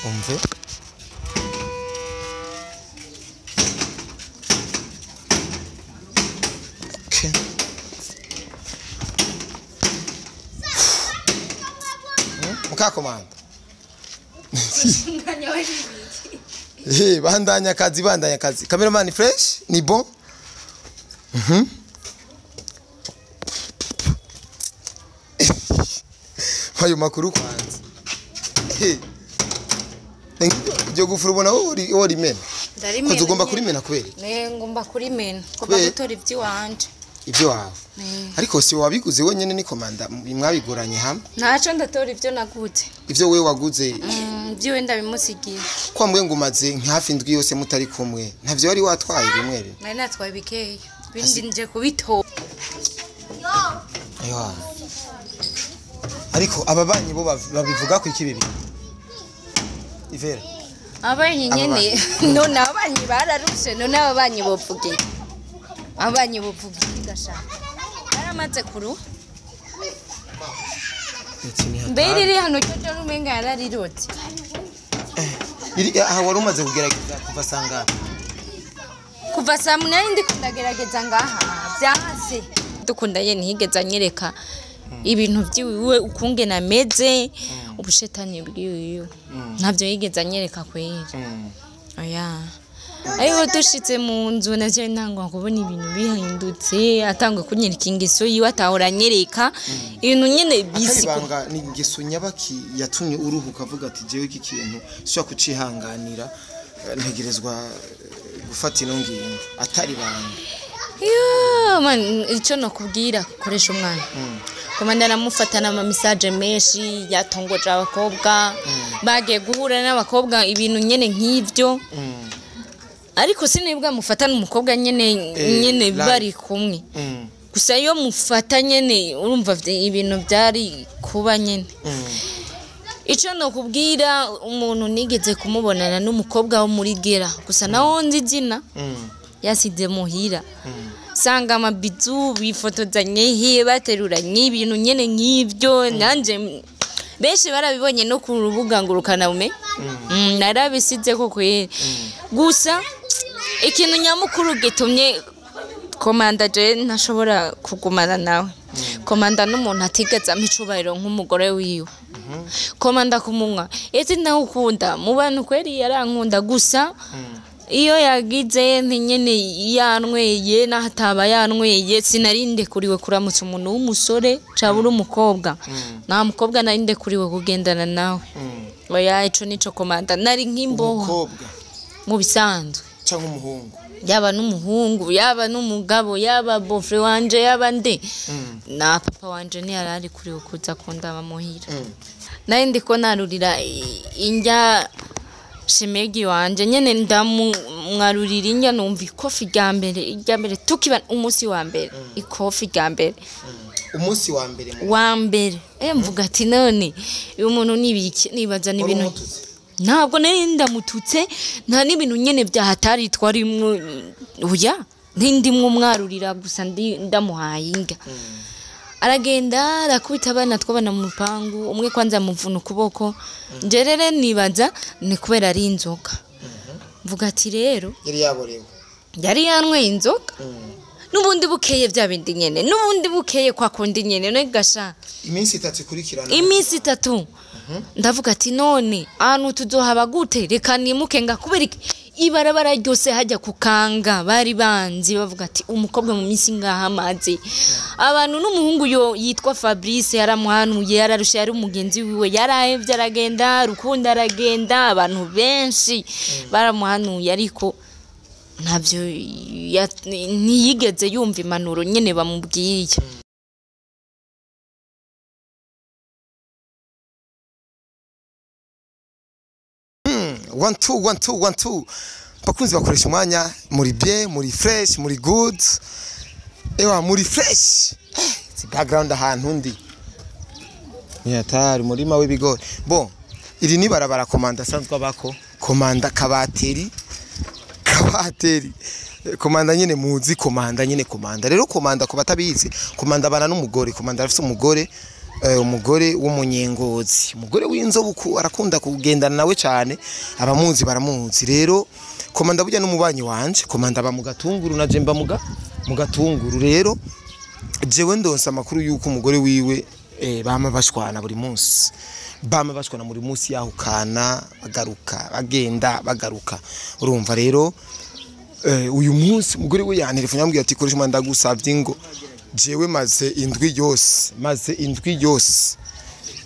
Umve. Okay. Mukakomanda. Bandanya kazi, bandanya kazi. Cameraman fresh, ni bon? Mhm. Ayo makuru kwanza. Ibyo gufura ubona uri mena. Ko ugomba kurimena kubera? Ne ngomba kurimena. Ngomba gutora iby'iwanje. Ibyo wawe. Ariko si wabiguze wenyene ni komanda mwabiguranye hamwe? Ntaco ndatora ibyo naguze. Ibyo wewe waguze? Ibyo ndabimusigiye. Kwa mbwe ngumaze hafi indwi yose mutari kumwe. Ntavyo wari watwaye bimwe bimwe. Nari natwaye bikeya. Bindi nje kubitora. Ayo. Ariko ababanyi bo babivuga ko iki bibi? Ivera. Ababanyi nyene none ababanyi bararushe none ababanyi bovuge. Ababanyi bovuge gashaka. Baramaze kuru. Mbere iri hano cyo rumenga yararirotse. Iri aha wari umaze kugerageza kuva sangapi? Kuva saa 8 ndiko ndagerageza ngaha byahase. Dukunda ye ntihigeze anyereka ibintu byiwiwe ukungena meze ubushetani bwiwiwe ntabyo yigeze anyereka kwera. Oya. Ariko dushitse mu nzu naje ntangwa kubona ibintu bihindutse, atangwa kunyereka ingeso yiwe atahora anyereka ibintu nyene bisi. Ibanga ni ingeso nyabaki yatumye uruhuka avuga ati jewe iki kintu sho kucihanganira ntegerezwa gufata ino ngingo atari banga. Yo man, ico nokubwira koresha umwana. Komanda namufatana ama message menshi yatongoje abakobwa bagiye guhura n'abakobwa ibintu nyene nk'ivyo. Ariko sinibwa mufatana umukobwa nyene nyene bari kumwe. Gusa iyo mufata nyene urumva ibintu byari kuba nyene. Ico nokubwira umuntu nigeze kumubonana n'umukobwa wo muri Gera gusa nawo nzi izina. Yasize muhira. Sanga amabizu bifotozanye he bateruranye ibintu nyene nk'ivyo nanje benshi barabibonye no ku rubuga ngurukana bume. Narabisize ko kwera. Gusa ikintu nyamukuru gitumye komanda je ntashobora kugumana nawe. Komanda n'umuntu atigeze ampa icubahiro nk'umugore wiwe. Komanda kumunwa ese ndawukunda mu bantu kweri yarankunda gusa iyo yagize nyene yanyweye nahataba yanyweye sinarinde kuriwe kuramutsa umuntu w'umusore cabura umukobwa. Nta mukobwa narinde kuriwe kugendana nawe. Oya ico nico komanda nari nk'imboho mu bisanzwe canke umuhungu. Yaba n'umuhungu yaba n'umugabo yaba bofre wanje yaba nde na papa wanje ni yarari kuriwe kuza kundaba muhira. Nari ndiko narurira injya shemegi wanje nyene ndamwarurira injya numva ikofi rya mbere tukiba umunsi wa mbere ikofi rya mbere umunsi wa mbere wa mbere mvuga ati none uyu muntu nibiki nibaza n'ibintu ntabwo nari ndamututse nta n'ibintu nyene byahatari twari oya ntindimwe umwarurira gusa ndamuhaye inga. Aragenda arakubita abana twabana mu rupangu umwe kwanza amuvuna ukuboko njerere nibaza ni kubera ari inzoka. Mvuga ati rero yari yaborewe yari yanyweye inzoka nubundi bukeye bya bindi nyene nubundi bukeye kwa kundi nyene none gasha iminsi itatu ikurikirana iminsi itatu. Ndavuga ati none ahantu tuzohaba gute reka nimuke ngakubera ibarabara ryose hajya kukanga bari banzi bavuga ati umukobwa mu minsi ngaha amaze abantu n'umuhungu yo yitwa Fabrice yaramuhanuye yararusha yari umugenzi wiwe yarahevye aragenda Rukundo aragenda abantu benshi baramuhanuye ariko ntavyo ntiyigeze yumva impanuro nyene bamubwiye. One two one two one two. Bakunzi bakoresha umwanya muri bien, muri fresh, muri good. Ewa muri fresh. It's background ahantu ndi. Ni hatari murima w'ibigori. Bon, iri ni barabara komanda asanzwe abako. Komanda kabateri. Kabateri. Komanda nyene muzi komanda nyene komanda. Rero komanda ku batabizi, komanda bana n'umugore, komanda afite umugore. Umugore w'umunyengozi, umugore w'inzobe arakunda kugendana nawe cyane, abamuzi baramuzi. Rero komanda burya n'umubanyi wanje, komanda ba mu Gatunguru na je mba mu Gatunguru. Rero jewe ndonsa amakuru yuko umugore wiwe bama bashwana buri munsi, bama bashwana muri munsi yahukana bagaruka bagenda bagaruka. Urumva rero uyu munsi umugore we yantelefone yambwiye ati koresha umwanda ndagusavye ngo jewe maze indwi yose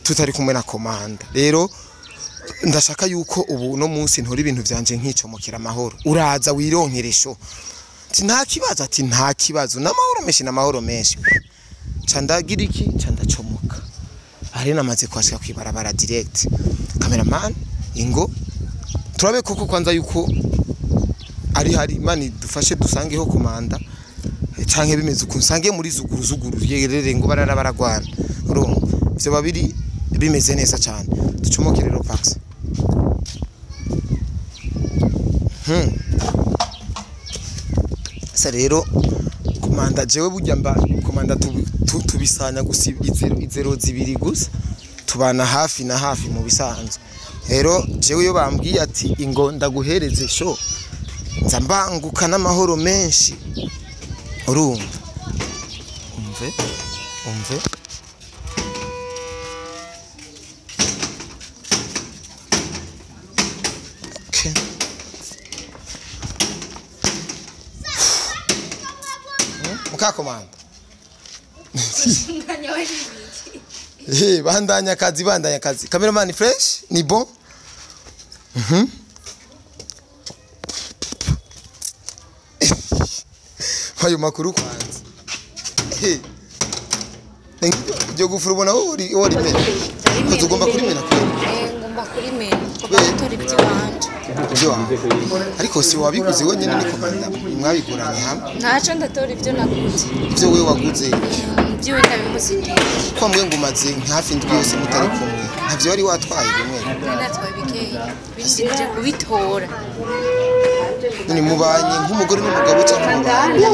tutari kumwe na komanda. Rero ndashaka yuko ubu no munsi ntora ibintu vyanje nkicomokera amahoro, uraza wironkeresho. Ati nta kibazo, ati nta kibazo, n'amahoro menshi n'amahoro menshi. Ca ndagira iki? Ca ndacomoka. Ari namaze kwashika kwibarabara direct. Cameraman ingo turabe koko kwanza yuko ari hari mani dufashe dusangeho komanda canke bimeze uko nsange muri zuguru zuguru yerere ngo barara baragwana. Urumva ivyo babiri bimeze neza cyane. Ducomoke rero Pax. Sa rero komanda jewe burya mba komanda tubisanya gusa izero zibiri gusa, tubana hafi na hafi mu bisanzwe. Rero jewe iyo bambwiye ati ingo ndaguhereze sho, nza mbanguka n'amahoro menshi. Urumva umve okay. Mukakomanda bandanya kazi. Cameraman fresh ni bon. Ayo makuru kwanza. Iryo gufura ubona uri rimena. Ko ugomba kurimena kweli? Ngomba kurimena. Ngomba gutora iby'iwanje. Ariko si wabiguze wenyine ni komanda mwabiguranye hamwe? Ntaco ndatora ibyo naguze. Ibyo wewe waguze? Ibyo wenda bimusigiye. Ko mwe ngo umaze hafi indwi yose mutari kumwe. Ntavyo wari watwaye bimwe? Natwaye bikeya. Bindi kubitora. None mubanye nk'umugore n'umugabo cyangwa mubanye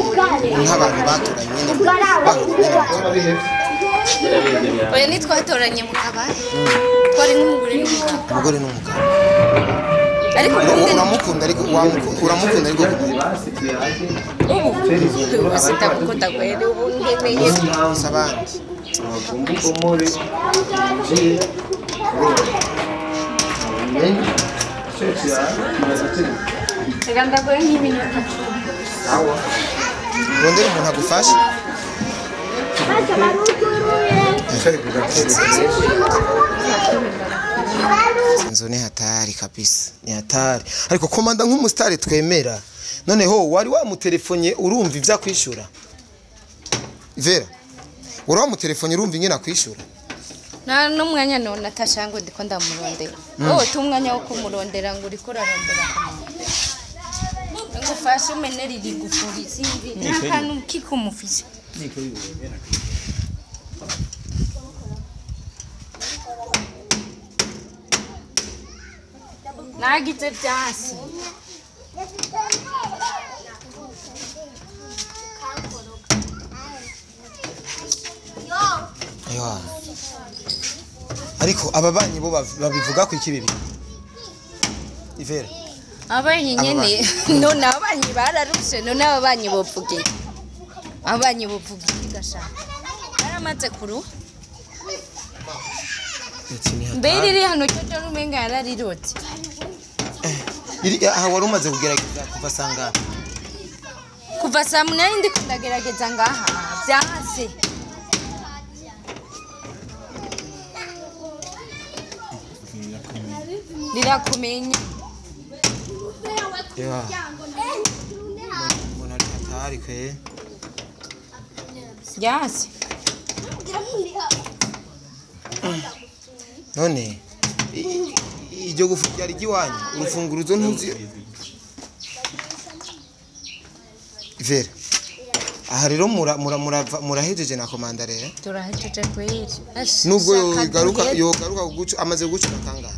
nk'abantu batoranye nyine bahuriye? Oya nitwatoranye mu kabari. Twari nk'umugore n'umugabo. Umugore n'umugabo. Ariko uramukunda, ariko uramukunda ariko ubu sitagukunda kweli, ubu ngemeye sabandi. Reka ndagoye nk'iminota 10. Rondera umuntu agufashe. Inzu ni hatari kabisa, ni hatari. Ariko komanda nk'umustari twemera. Noneho wari wamutelefonye urumva ivya kwishura? Vera, wari wamutelefonye urumva ingena kwishura? Na n'umwanya none Natasha ngo ndiko ndamurondera. Oh, tumwanya wo kumurondera ngo uriko urarondera komanda. Ngo fashe umenera iri gufuri sinzi nta kikumufise. Nagize byasi. Ayo. Ariko ababanyi bo babivuga ko iki bibi? Ivera. Ababanyi nyene none ababanyi bararushe, none ababanyi bopfuge. Ababanyi bopfuge gashaka. Baramaze kuru. Mbere iri hano cyo rumenga yararirotse. Iri aha wari umaze kugerageza kuva sanga? Kuva saa 8 ndiko ndagerageza ngaha byanse. Rirakumenya. Ya. Mbona ari hatari kwe. Byanse. None iryo gufu ryari giwanyu urufunguruzo ntuzi Vera. Aha rero murahejeje na komanda rero. Turahejeje kweli. Nubwo yogaruka kuguca amaze gucura kangahe?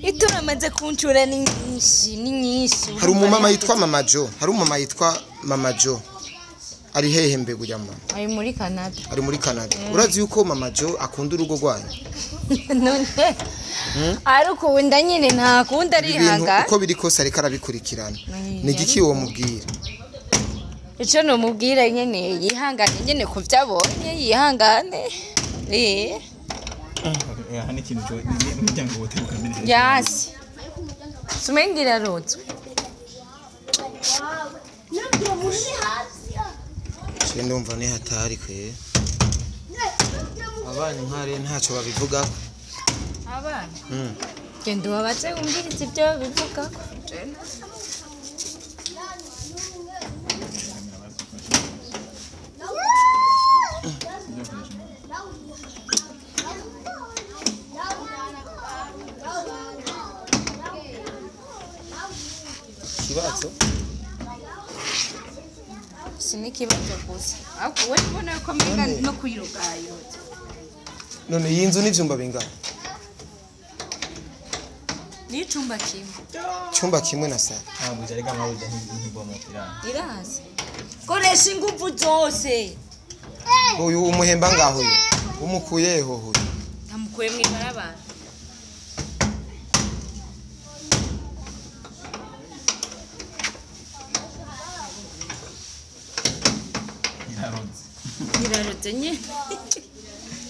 Ituramaze kuncura ni nyinshi, ni nyinshi. Hari umumama yitwa Mama Jo, hari umumama yitwa Mama Jo. Ari hehe mbega ujya mama? Ari muri Canada. Ari muri Canada. Urazi yuko mama Jo akunda urugo rwanyu? None arukunda nyine, ntakunda Ibintu arihanga. uko biri kose ariko arabikurikirana. Ni igiki uwo mubwira? Ico nomubwira nyene, yihangane nyene ku vyo abonye, yihangane. Aha ni ikintu umuryango woteruka mbere. Yasi sumenga irarotswe. Je ndumva ni hatari kwe. Abana nkare ntacyo babivuga. Abana, genda ubabaze wumvirize ibyo babivuga. Ikibazo Si n'ikibazo gusa, ariko we ubona ko amenga no kwiruka yotse. None iyi nzu n'ivyumba bingana? N'icumba kimwe. Icyumba kimwe na sala. Ntabwo arega amabuja ntibomokera. Irazi koresha ingufu zose. Uyu umuhemba ngaho, uyu umukuye hoho? Ntamukuye mw'ibarabara. Iraroze. Irarotse nyine.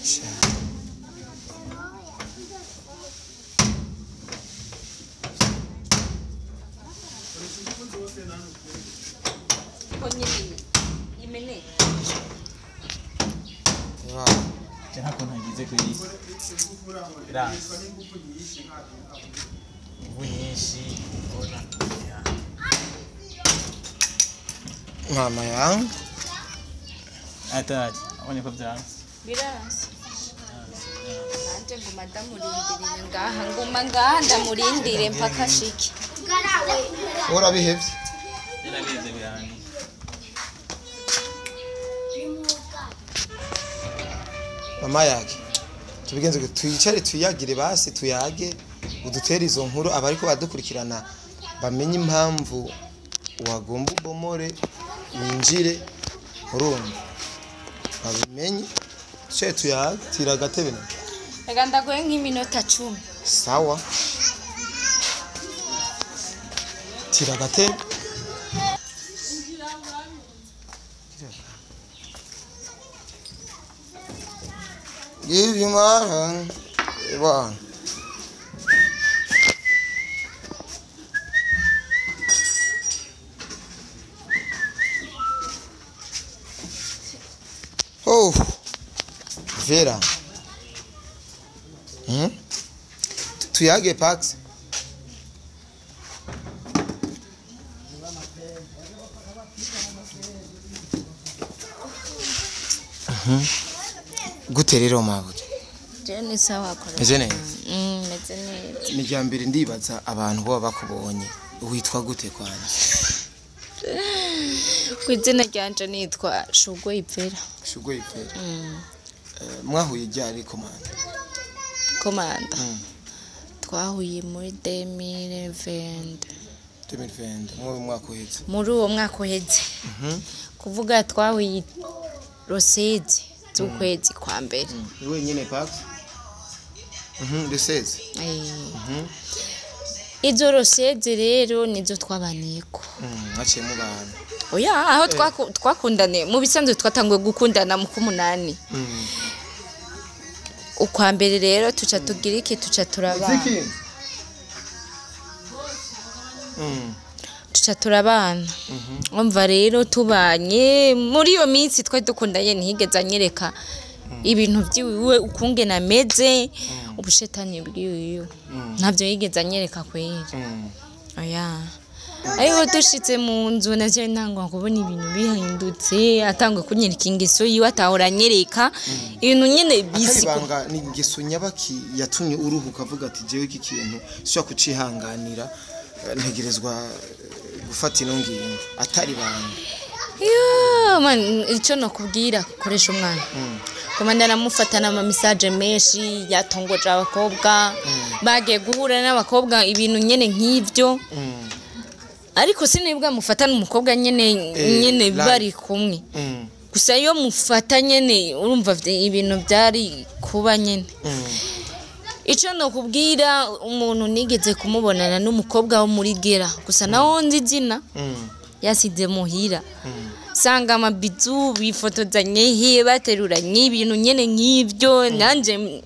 Sha. Ko nyine imeneka. Wow. Je ntako ntagize kuri irazi. Ingufu nyinshi ubona. Mama yangu. Atari abonye ko byanze. Birazi nanje nguma ndamurindiriye ngaha, nguma ngaha ndamurindire mpaka ashike. Urabihevye? Yarabihevye birangiye. Mama yake, tubigenze gute? Twicare tuyagire, basi tuyage, udutere izo nkuru, abariko badukurikirana bamenye impamvu wagomba ubomore winjire, urumva babimenye. Twicare tuyage, tira agatebe na. Reka ndaguhe nk'iminota 10. Sawa, tira agatebe. Give you my hand. One. Oh, Vera. Tuyage Pax. Gute rero mabuja? Je ni sawa kora. Meze neza? Meze neza. Ni irya mbere ndibaza abantu baba bakubonye. Witwa gute kwanza? Ku izina ryanje nitwa Shugwe Ipfera. Shugwe Ipfera. Mwahuye ryari komanda? Komanda. Twahuye muri 2020. 2020, muri uwo mwaka uheze. Muri uwo mwaka uheze. Kuvuga twahuye Rosezi z'ukwezi kwa mbere. Ni wenyine Pax? Rosezi. Izo Rosezi rero nizo twabaniyeko. Mwaciye mubana. Oya, aho twakundane mu bisanzwe twatanguye gukundana mu kumunani. Ukwa mbere rero tuca tugira iki, tuca turabana. Ziki? Tuca turabana. Umva rero tubanye muri iyo minsi twari dukundanye, ntihigeze anyereka ibintu byiwiwe ukungena ameze, ubushetani bwiwiwe ntabyo yigeze anyereka kweri. Oya, ariko dushitse mu nzu navyo ntangwa kubona ibintu bihindutse, atangwa kunyereka ingeso yiwe atahora anyereka, ibintu nyene bisi. Ibanga ni ingeso nyabaki yatumye uruhuka avuga ati jewe iki kintu sishobora kucihanganira, ntegerezwa gufata ino ngingo, atari banga? Yo, man, ico nokubwira, koresha umwanya. Komanda namufatana ama message menshi, yatongoje abakobwa, bagiye guhura n'abakobwa, ibintu nyene nk'ivyo. Ariko sinibwa mufata n'umukobwa nyene nyene live. Bari kumwe gusa iyo mufata nyene, urumva ibintu byari kuba nyene. Ico nokubwira, umuntu nigeze kumubonana n'umukobwa wo muri gera gusa, nawo nzi izina, yasize muhira, sanga amabizu bifotozanye he, bateruranye ibintu nyene nk'ibyo. Nanje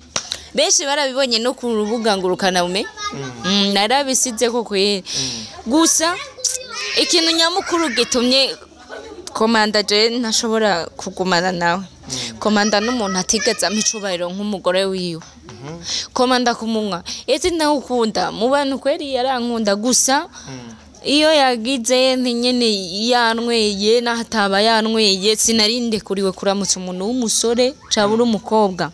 benshi barabibonye no ku rubuga ngurukanabumenyi. Narabisize ko kweri. Gusa ikintu nyamukuru gitumye komanda je ntashobora kugumana nawe, komanda n'umuntu atigeze ampa icubahiro nk'umugore wiwe. Komanda kumunywa ese ndawukunda mu bantu kweri, yarankunda. Gusa iyo yagize ntinyene yanyweye naho ataba yanyweye, sinarinde kuriwe kuramutsa umuntu w'umusore cabura umukobwa.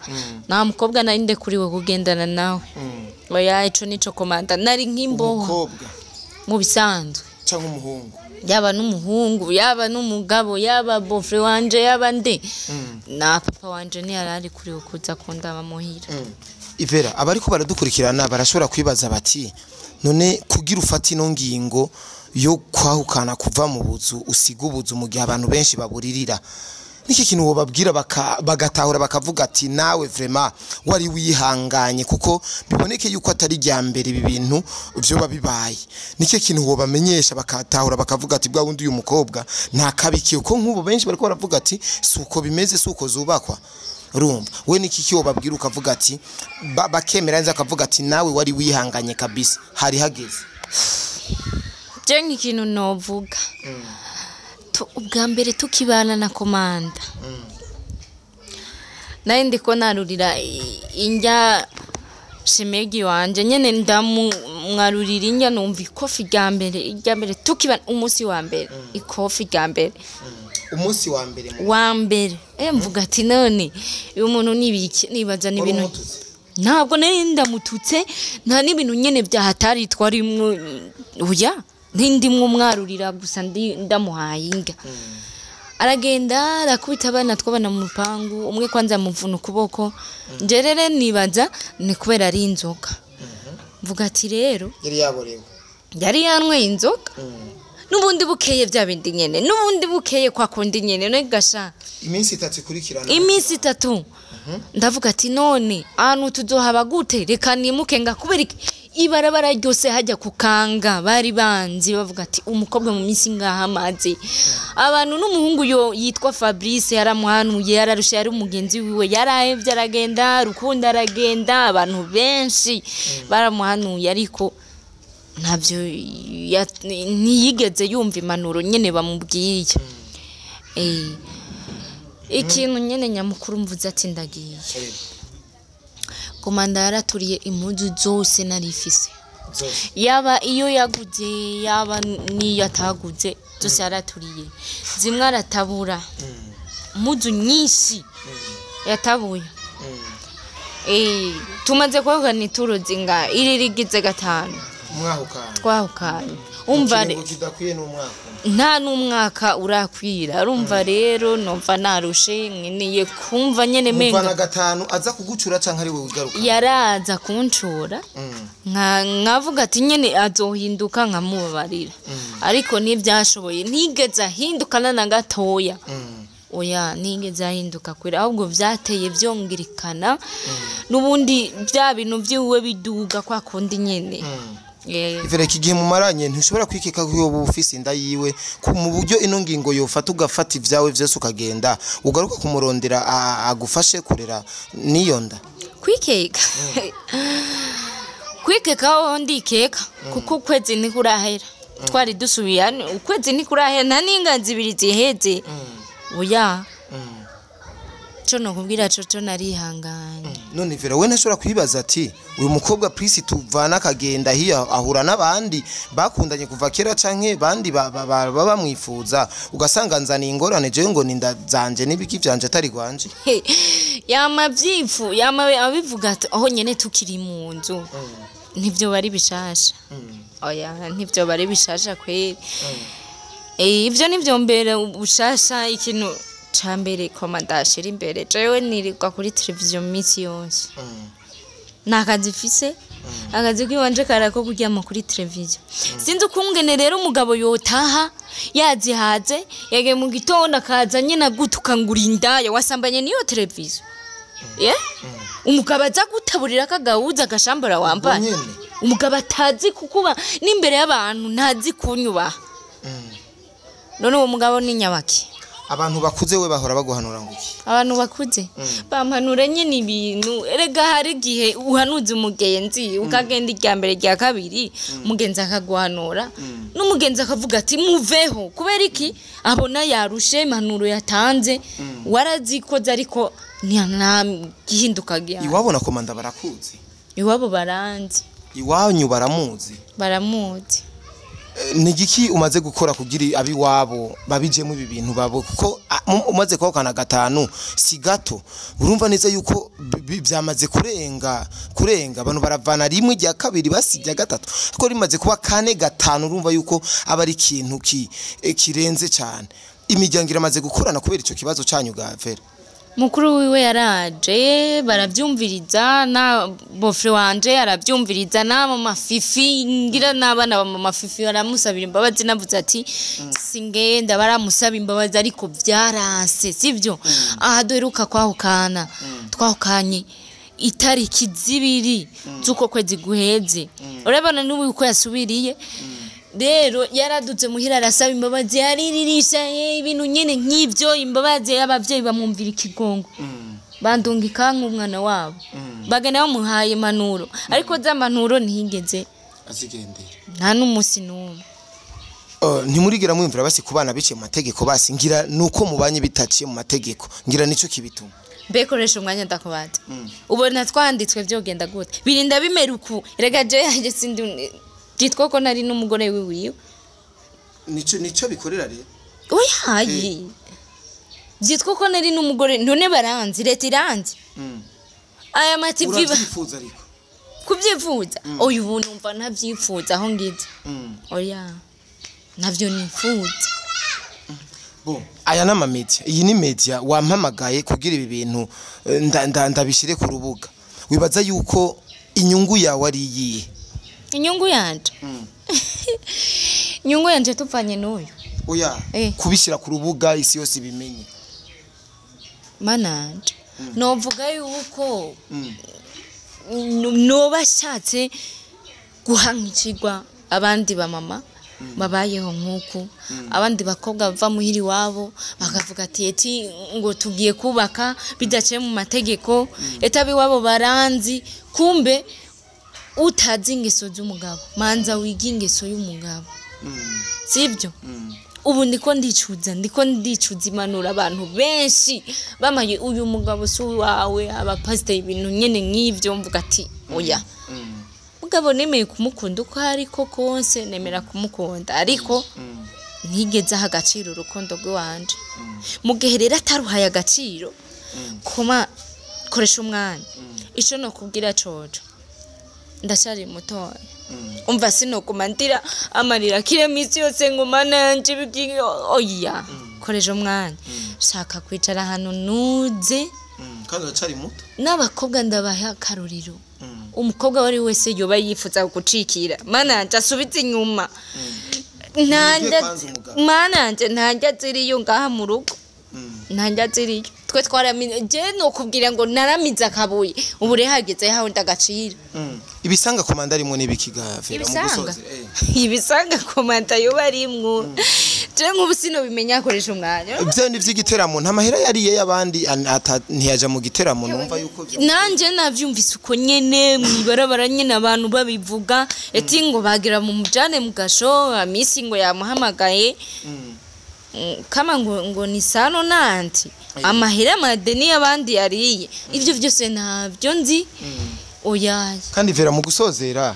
Nta mukobwa narinde kuriwe kugendana nawe, oya. Ico nico komanda nari nk'imboho. Umukobwa mu bisanzwe canke umuhungu? Yaba n'umuhungu, yaba n'umugabo, yaba beau-frère wanje, yaba nde, na papa wanje ntiyari kuriwe kuza kundaba muhira. Ivera, abariko baradukurikirana barashobora kwibaza bati: none kugira ufate ino ngingo yo kwahukana, kuva mu buzu, usiga ubuzu mu gihe abantu benshi baburirira, niki kintu wobabwira bagatahura, bakavuga ati nawe vraiment wari wihanganye, kuko biboneke yuko atari rya mbere ibi bintu vyoba bibaye? Niki kintu wobamenyesha bakatahura, bakavuga ati bwa wundi uyu mukobwa nta kabikiye? Ko nk'ubu benshi bariko baravuga ati suko bimeze, suko zubakwa. Urumva we niki ki wobabwira ukavuga ati bakemera neza, akavuga ati nawe wari wihanganye kabisa, hari hageze? Je nk'ikintu novuga, ubwa mbere tukibana na komanda, nari ndiko narurira indya shemegi wanje nyene, ndamwarurira indya, numva ikofi rya mbere, irya mbere tukibana, umunsi wa mbere, ikofi rya mbere. Umunsi wa mbere mu Wa mbere. Mvuga ati none uyu muntu nibiki? Nibaza n'ibintu Wari ntabwo nari ndamututse, nta n'ibintu nyene byahatari twarimwo, oya, ntindimwo mwarurira gusa, ndamuhaye indya, aragenda arakubita abana twabana mu rupangu. Umwe kwanza amuvuna ukuboko. Njerere nibaza ni kubera ari inzoga. Mvuga ati rero Yari yaborewe? Yari yanyweye inzoga. N'ubundi bukeye bya bindi nyene, n'ubundi bukeye kwa kundi nyene, none gasha. Iminsi 3 ikurikirana? Iminsi 3. Ndavuga ati none ahantu tuzohaba gute? Reka nimuke. Ngakubera iki? Ibarabara ryose hajya kukanga bari banzi, bavuga ati umukobwa mu minsi ngaha amaze abantu. N'umuhungu yo yitwa Fabrice yaramuhanuye, yararusha, yari umugenzi wiwe, yarahevye aragenda, Rukundo aragenda, abantu benshi baramuhanuye, ariko ntabyo ntiyigeze yumva impanuro nyene bamubwiye. Ikintu nyene nyamukuru mvuze ati ndagiye, komanda yaraturiye impuzu zose narifise. Zose? Yaba iyo yaguze, yaba n'iyo ataguze, zose yaraturiye. Zimwe aratabura, impuzu nyinshi yatabuye. Tumaze kwahukana ituro zinga iri rigize gatanu. Mwahukana? Twahukanye, umva Ikiringo kidakwiye n'umwaka? Nta n'umwaka urakwira. Urumva rero numva narushe, nkeneye kumva nyene Muvana menga gatanu aza kugucura canke ari we wigaruka? Yaraza kuncura, nkavuga ati nyene azohinduka, nkamubabarira, ariko ntibyashoboye, ntigeze ahindukana na gatoya. Oya, ntigeze ahinduka kwera, ahubwo vyateye vyongerekana n'ubundi bya bintu vyiwe biduga kwa kundi nyene. Ivere, iki gihe mumaranye ntushobora kwikeka ko yoba ufise inda yiwe? Mu buryo ino ngingo yofata, ugafata ivyawe vyose ukagenda, ugaruka kumurondera agufashe kurera n'iyo nda? Kwikeka, kwikeka ho ndikeka, kuko ukwezi ntikurahera twari dusubiye hano, ukwezi ntikurahera, nta n'inganzi 2 ziheze, oya. Co nokubwira co narihanganye. None Vera, we ntashobora kwibaza ati uyu mukobwa Prisi tuvana akagenda hiya ahura n'abandi bakundanye kuva kera, canke bandi baba bamwifuza, ugasanga nzaniye ingorane jewe ngo ninda zanje n'ibiki vyanje atari gwanje? Yama vyifu, yama abivuga ati aho nyene tukiri mu nzu ntivyo bari bishasha, oya, ntivyo bari bishasha kweri. Ivyo nivyo mbere ubushasha. Ikintu ca mbere koma ndashira imbere, jewe nirirwa kuri televiziyo minsi yose, nta kazi mfise. Akazi k'iwanje karako kuryama kuri televiziyo. Sinzi ukungene rero umugabo yotaha yazihaze, yagiye mu gitondo akaza nyine agutuka ngo uri indaya wasambanye n'iyo televiziyo. Ye? Umugabo aza gutaburira akagahuza agashambara wambaye. Ubwo nyene. Umugabo atazi kukuba n'imbere y'abantu, ntazi kunyubaha. None uwo mugabo ni nyabaki? Abantu bakuze we bahora baguhanura ngo iki? Abantu bakuze bampanura nyine ibintu. Erega hari igihe uhanuza umugenzi, ukagenda irya mbere, rya kabiri, umugenzi akaguhanura, n'umugenzi akavuga ati muveho. Kubera iki? Abona yarushe impanuro yatanze, warazikoze ariko nta gihinduka gihari. Iwabo na komanda barakuzi? Iwabo baranzi. Iwanyu baramuzi? Baramuzi. Ni igiki umaze gukora kugira abiwabo babijemo ibi bintu babo? Kuko umaze kwahukana gatanu si gato, urumva neza yuko byamaze kurenga kurenga. Abantu baravana rimwe, rya kabiri, basibya gatatu, ariko rimaze kuba kane, gatanu, urumva yuko aba ari ikintu kirenze cyane. Imiryango iramaze gukorana kubera ico kibazo canyu gavera? Mukuru wiwe yaraje, barabyumviriza, na beau-frère wanje arabyumviriza, na mama Fifi, ngira n'abana ba mama Fifi baramusabira imbabazi. Navuze ati singenda, baramusaba imbabazi ariko byaranse. Sivyo? Aha duheruka kwahukana, twahukanye itariki 2 z'uko kwezi guheze. Urabona n'ubu uko yasubiriye rero, yaradutse muhira arasaba imbabazi, yariririsha ibintu nyene nk'ivyo, imbabazi. Y'abavyeyi bamwumvira ikigongo, bandungika nk'umwana wabo, bagenda bamuhaye impanuro, ariko za mpanuro ntiyigeze azigendera nta n'umunsi n'umwe. Ntimurigera mwumvira basi ku bana biciye mu mategeko? Basi ngira nuko mubanye bitaciye mu mategeko, ngira nico kibituma. Mbe koresha umwanya, ndakubaza, ubona twanditswe vyogenda gute? Birinda bimera uku. Erega je yanjye sindi byitwa ko nari n'umugore wiwiwe. Nico bikorera rero. Oyaye, byitwa ko nari n'umugore. None baranzi, leta iranzi, aya ma TV Uravyifuza ariko? Kubyifuza? Oya, ubu numva ntabyifuza aho ngize. Oya, ntabyo nifuza. Bon, aya ni amamedia, iyi ni media wampamagaye kugira ibi bintu ndabishire ku rubuga. Wibaza yuko inyungu yawe ari iyihe? Inyungu yanje, inyungu yanje tupfanye n'uyu? Oya, kubishyira ku rubuga isi yose ibimenye. Mananje novuga yuko noba ashatse guha nk'ikigwa abandi bamama babayeho nk'uku, abandi bakobwa bava muhira iwabo bakavuga ati eti ngo tugiye kubaka bidaciye mu mategeko, eti ab'iwabo baranzi. Kumbe utazi ingeso z'umugabo, manza wiga ingeso y'umugabo, sibyo? Ubu ndiko ndicuza, ndiko ndicuza impanuro abantu benshi bamaye: uyu mugabo si uwawe, abapasiteri, ibintu nyene nk'ivyo. Mvuga ati oya mugabo, nemeye kumukunda uko ariko konse, nemera kumukunda, ariko ntigeze aha agaciro urukundo rw'iwanje. Mu gihe rero ataruhaye agaciro, koma koresha umwanya. Ico nokubwira coco, ndacyari mutoya, umva, sinoguma ndira amarira kire misi yose ngo mana yanje oya. Koresha umwanya, shaka kwicara ahantu nuze. Kandi uracari muto. N'abakobwa ndabaha akarorero. Umukobwa uwo ari we wese yoba yifuza gucikira, mana yanje, asubize inyuma. Ntanjye Kwanza umugabo. Mana yanje, ntanjye ziriyo ngaha mu rugo, ntanjye ziriyo. Twe twaramize, je nokubwira ngo naramize akabuye, ubu rero hageze haho ndagacira. Ibisanga komanda arimwo n'ibiki gavera mu Ibisanga? gusozera, eh. Ibisanga komanda yoba arimwo, je nk'ubu sinobimenya. Akoresha umwanya. Bya ni vy'igiteramo, nta mahera yariye y'abandi, ntiyaja mu giteramo, numva yuko Nanje navyumvise uko nyene mwibarabara nyene, abantu babivuga eti ngo bagira mu mujane mu gasho, amisi ngo yamuhamagaye, kama ngo ni sano nanti amahera, amadeni y'abandi yariye. Ivyo vyose ntavyo nzi, oyaye. Kandi vera, mu gusozera,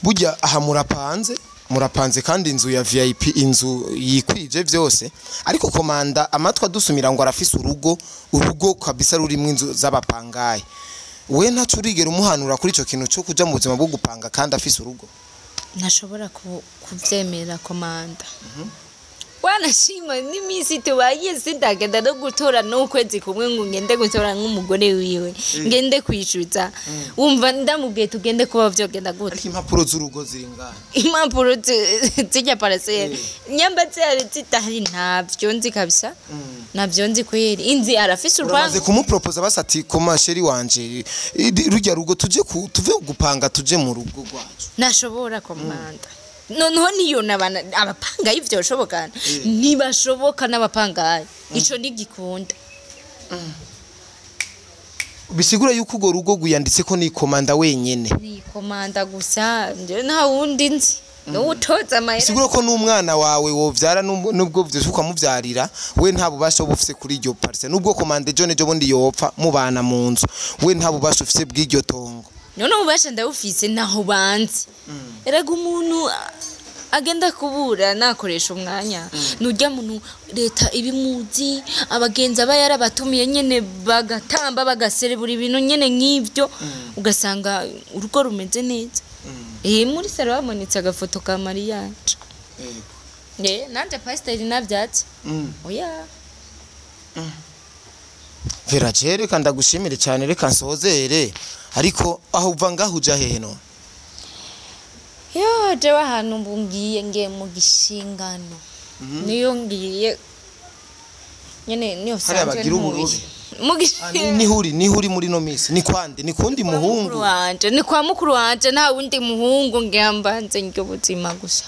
burya aha murapanze, murapanze kandi inzu ya VIP, inzu yikwije vyose, ariko komanda amatwi adusumira ngo arafise urugo, urugo kabisa rurimwo inzu z'abapangayi. We ntaco urigera umuhanura kuri ico kintu co kuja mu buzima bwo gupanga kandi afise urugo? Ntashobora kuvyemera komanda. Wanashima n'iminsi tubaye sindagenda no gutora n'ukwezi kumwe ngo ngende gutora nk'umugore wiwe, ngende kwishyuza. Wumva ndamubwiye tugende kuba vyogenda gute? Ariko impapuro z'urugo ziri ngaha. Impapuro zijya parasera nyamba zihari zitahari, ntavyo nzi kabisa, ntavyo nzi kweri. Inzi arafise Uramaze urupangu. kumupropoza basi ati koma chéri wanje, rujya rugo tuje tuve gupanga tuje mu rugo rwacu? Ntashobora komanda. Noneho niyo nabana abapangayi vyoshoboka, ntibashoboka n'abapangayi, ico ntigikunda. Bisigura yuko urwo rugo rwiyanditse ko ni komanda wenyene? Ni komanda gusa, nje nta wundi nzi n'uwutoza amahera. Bisigura ko n'umwana wawe wovyara nubwo vyose ukamuvyarira, we nta bubasha buba ufise kuri iryo parcelle, nubwo komanda ejo nejo bundi yopfa mubana mu nzu, we nta bubasha ufise bw'iryo tongo? None ububasha ndabufise, naho banzi. Erega umuntu agenda kubura nakoresha umwanya nujya muntu leta ibimuzi, abagenzi aba yarabatumiye nyene bagatamba, bagaserebura ibintu nyene nk'ibyo, ugasanga urugo rumeze neza. Muri salon bamanitse agafoto ka mariage. Nanje pasiteri navyatsi oya. Vera, je reka ndagushimire cyane, reka nsozere. Ariko aho uva ngaho uja hehe none? Yo, jewe ahantu mbu ngiye mu gishingano, niyo ngiye nyene, niyo Hariya sanzwe bagira ntuye. uburobe. Mu Nihuri muri no misi ni kwande, ni kundi muhungu? Mukuru wanje, ni kwa mukuru wanje, nta wundi muhungu ngira, mbanze ndya ubuzima gusa.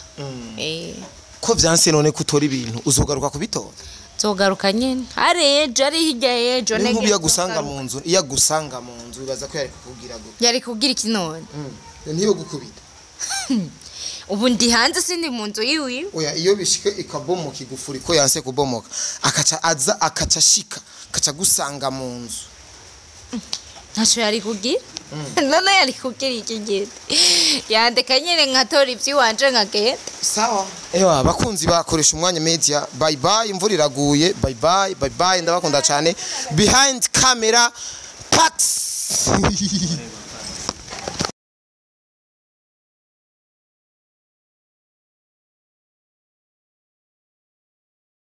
Ko vyanse none kutora ibintu, uzogaruka kubitora? Nzogaruka nyene, ari ejo, ari hirya y'ejo. Ni nk'ubu Nege iyo agusanga nzogaruka. mu nzu, iyo agusanga mu nzu, wibaza ko yari kukubwira gute? Yari kubwira iki none? Ntiyo gukubita. Ubu ndi hanze, sindi mu nzu yiwiwe. Oya, iyo bishike ikabomoka igufuri ko yanse kubomoka, akaca aza, akaca ashika, akaca agusanga mu nzu. Ntaco yari kugira. None yari kugira iki? Genda yandeka nyene nkatora ivy'iwanje nkagenda. Sawa, ewa bakunzi bakoresha umwanya media, bye bye, imvura iraguye, bye bye, bye bye, ndabakunda cyane. Behind camera, Pax.